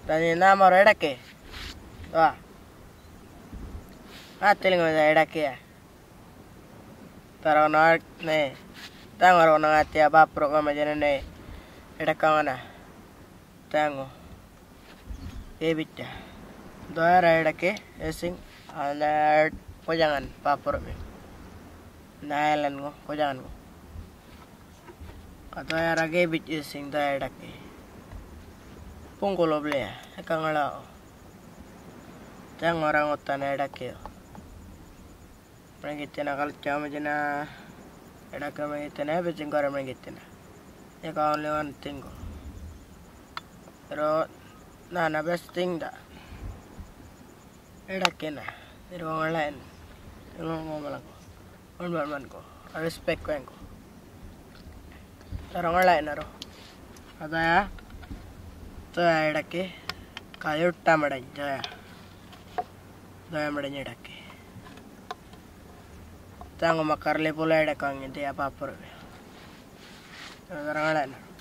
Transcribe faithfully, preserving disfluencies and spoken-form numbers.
Dhani nhämar eḍaki. Wa. Ŋäthilŋuy dha eḍakiya. Dharruna ark ne. Dhaŋaruna ŋäthiya bapurru ŋamadjina ne. Eḍakaŋana. Dhaŋu. Gibitja. Dhuwayarra eḍaki, isiŋ, alar kutjaŋan bapurrumi. Nhayalanŋu, kutjaŋanŋu. Ga dhuwayarra gibitj isiŋ dhuwayarra eḍaki. Buŋgulu bilya, yaka ŋaḻawu. Dhaŋu raŋuthana eḍakiyu. Marŋgithina galtjaw marŋgithina, eḍaki marŋgithina, bitjin gurra marŋgithina. Yaka only one thing go. Ro, nana best thing da. Eḍakina, ro ŋaḻayin. Ro ŋomalaŋ. One one one go. Respect wayŋgu. Dhorro ŋaḻayin ro. Adaya. Dhuwaya eḍaki. Ka yurta maḍany, dhuwaya. Dhuwaya maḍany eḍaki. Dhaŋu makarrli bula eḍakaŋi dhiya bapurrumi. Dhorro ŋaḻayin.